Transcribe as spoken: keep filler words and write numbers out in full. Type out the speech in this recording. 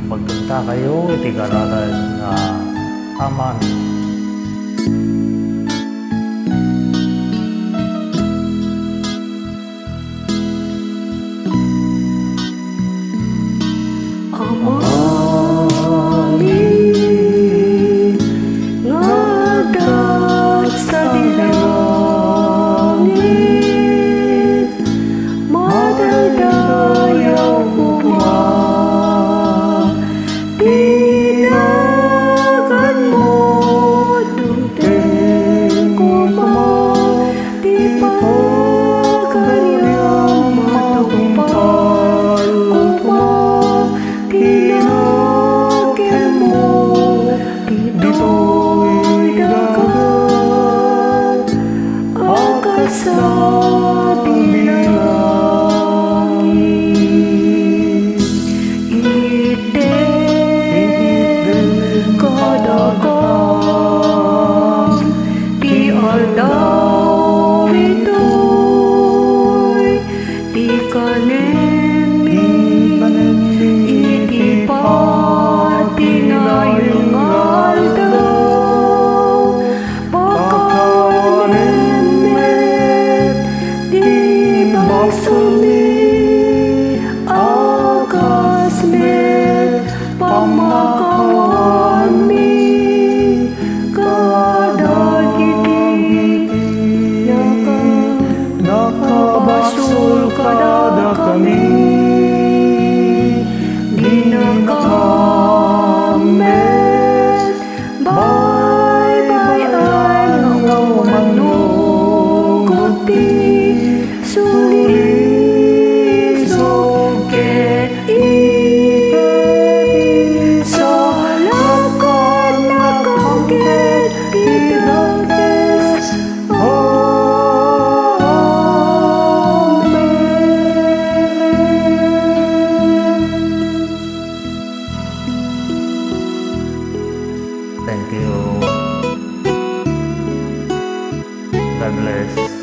Pagkantakayo iti kararas nga Aman. Amami nga adda sadi langit, madaydayaw koma ti naganmo, dumteng koma ti pagariam, matungpal koma ti nakemmo ditoy daga a kasadi langit. Itedka kadakam ti aldaw itoy, ti kanenmi iti patinayon nga aldaw. Pakawanen met ti basolmi a kas met pammakawanmi kadagiti naka-, nakabasol kadakami. Dinakam met baybay-an nga umannugot ti sulisog ket isalakannakam ket ti dakes. Amen. Thank you. God bless.